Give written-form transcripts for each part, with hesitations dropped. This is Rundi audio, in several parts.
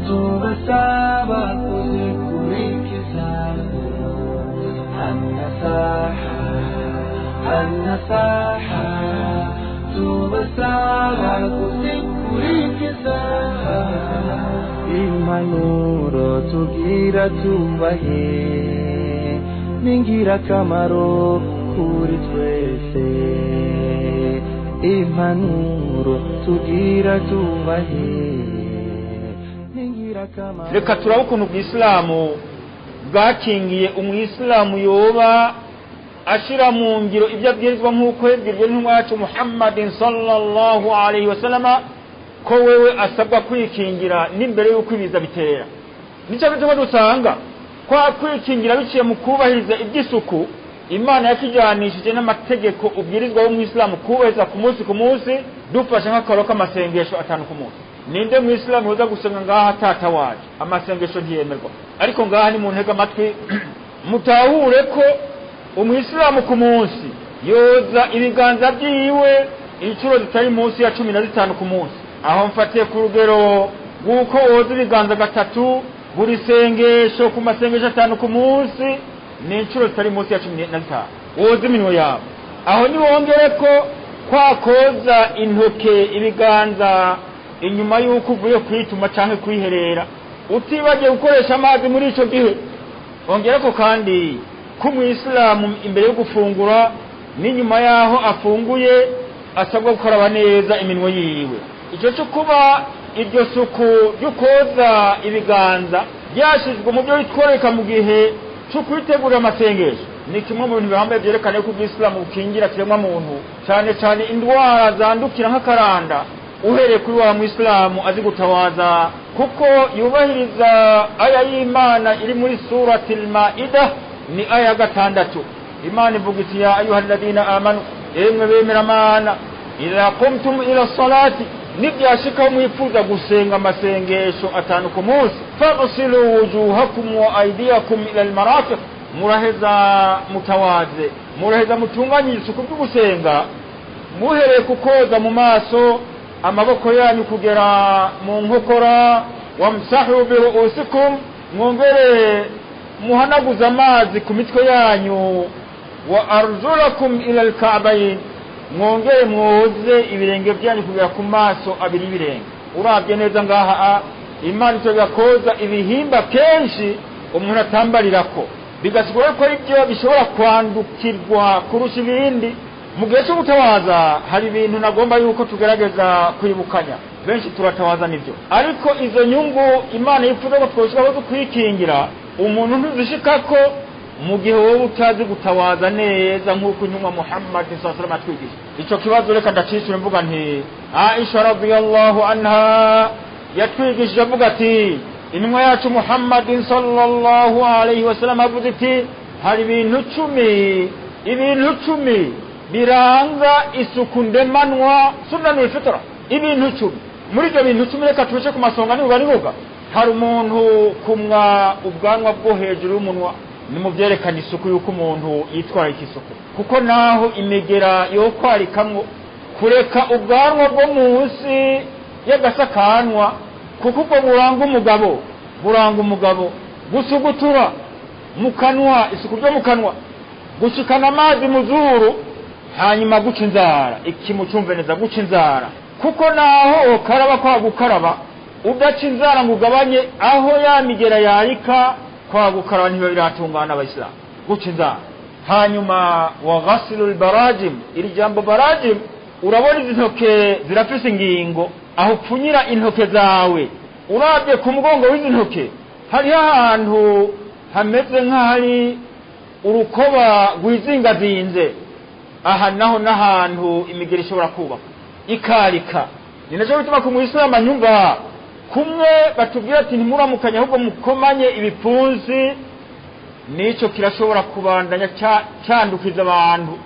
Tubasaba kuzikurikiza النصاحة النصاحة tubasaba kuzikurikiza impanuro tugira tubahe n'ingirakamaro kuri twese impanuro tugira tubahe. Reka turabe ukuntu ubwisilamu bwakingiye umwisilamu yoba ashira mu ngiro ibyo abwirizwa nk'uko yabwirijwe n'intumwa yacu Muhammadin sallallahu alayhi wasallama, ko wewe asabwa kwikingira n'imbere y'uko ibiza bitera. Nicyo gituma dusanga kwa kwikingira biciye mu kubahiriza iby'isuku Imana yakijanishije n'amategeko ubwirizwa w'umwisilamu kubahiriza ku munsi ku munsi, dufashe nk'akaro k'amasengesho 5 ku munsi. Ninde mwisilamu uza gusenga ngaha atatawaje amasengesho ntiyemerwa, ariko ngaha ni mu ntega amatwi mutahure ko umwisilamu ku munsi yoza ibiganza byiwe inshuro zitari munsi ya 15 ku munsi. Aho mfatiye ku rugero rw'uko woza ibiganza 3 buri sengesho ku masengesho 5 ku munsi ni inshuro zitari munsi ya 15 woza iminwe yawe. Aho niwongere ko kwa koza intoke ibiganza inyuma y'uko uvuye kwituma canke kwiherera utibagiye gukoresha amazi muri ico gihe. Ongera ko kandi ko umwisilamu imbere yo gufungura n'inyuma yaho afunguye asabwa gukaraba neza iminwe yiwe. Ico cyo kuba iryo suku ryo koza ibiganza ryashizwe mu byo bitworeka mu gihe cyo kwitegura amasengesho ni kimwe mu bintu bihambaye byerekana ko ubwisilamu bukingira kiremwa muntu cyane cyane indwara zandukira nk'akaranda, uhereye kuri wa mwisilamu azi gutawaza kuko yubahiriza aya y'Imana iri muri suratil Maida ni aya 6. Imana ivuga iti ya ayyuhalladhina amanu, emwe bemera Imana, idha qumtum ila salati, nibyashika mwifuza gusenga amasengesho 5 ku munsi, faghsilu wujuhakum wa aydiyakum ila almarafiq, muraheza mutawaze, muraheza mutunganye isuku byo gusenga muhereye kukoza mu maso amaboko yanyu kugera mu nkokora, wamsahu bi ru'usikum, mwongere muhanaguza amazi ku mitwe yanyu, wa arjulakum ila alka'bayn, mwongere mwoze ibirenge byanyu kugera ku maso abiri y'ibirenge. Urabye neza ngaha Imana itega koza ibihimba kenshi umuntu atambarirako, bigasigura ko ibyo bishobora kwandukirwa kurusha ibindi. Mu gihe cyo gutawaza hari ibintu nagomba yuko tugerageza kwibukanya, benshi turatawaza nivyo, ariko izo nyungu Imana yifuza ko twoshobora kwikingira umuntu ntuzishikako mu gihe wowe utazi gutawaza neza nk'uko intumwa Muhammad sallallahu alaihi wasallam atwigisha. Ico kibazo reka ndacishura mvuga nti Aisha radhiyallahu anha yatwigishije avuga ati intumwa yacu Muhammad sallallahu alaihi wasallam avuze ati hari ibintu 10, ibintu 10 biranga isuku ndemanwa sunanul fitra, ibintu 10. Muri ibyo bintu 10 reka tubishe ku masonga nibuga nibuga. Hari umuntu kumwa ubwanwa bwo hejuru y'umunwa, ni mu byerekana isuku yuko umuntu yitwara isuku, kuko naho imigera yo kwarikamwo kureka ubwanwa bwo munsi y'agasakanwa, kuko ubwo buranga umugabo, buranga umugabo. Gusugutura mu kanwa, isuku ryo mu kanwa, gushikana amazi mu zuru, hanyuma guca inzara. Iki mucumve neza, guca inzara, kuko naho ukaraba kwa gukaraba udaca inzara ngo ugabanye aho ya migera yarika, kwa gukaraba ntibiba biratungana abayisilamu. Guca inzara. Hanyuma wa ghasilul barajim, iri jambo barajim urabona izi ntoke zirafise ingingo aho upfunyira intoke zawe. Urabye ku mugongo w'izi ntoke hariho ahantu hameze nk'ahari urukoba rwizingazinze, aha naho n'ahantu imigeri ishobora kubaka ikarika. Ni nacyo bituma ku mwisilamu anyumva kumwe batubwira ati ntimuramukanye ahubwo mukomanye ibipfunsi, nico kirashobora kubandanya cyandukiza abantu.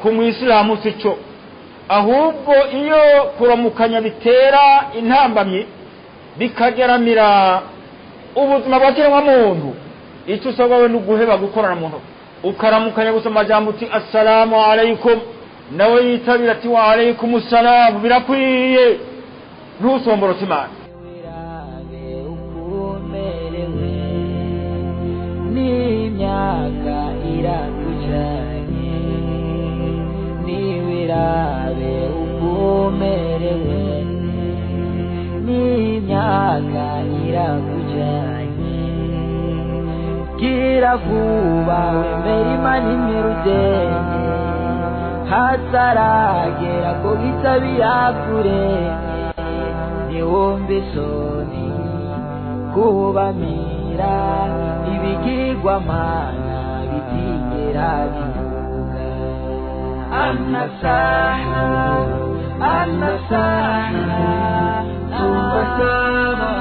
Ku mwisilamu sico, ahubwo iyo kuramukanya bitera intambamyi bikageramira ubuzima bwa kiremwa muntu, icyo usabwa we n'uguheba gukorana mu ntoki, ukaramukanya gusa amajambo uti assalamu alaikum, Nawe yitabira ati wa alaykum salamu, birakwiye, ntusomborotse Imana. Wirabe ukumerewe n'imyaka irakujanye, niwirabe ukumerewe n'imyaka irakujanye, gira vuba wemere Imana imperudenge, hataragera ko bitabira kurenge, ntiwumve isoni kubamira ibigirwamana bitigera bivuga. Amasaha, amasaha, tubasaba.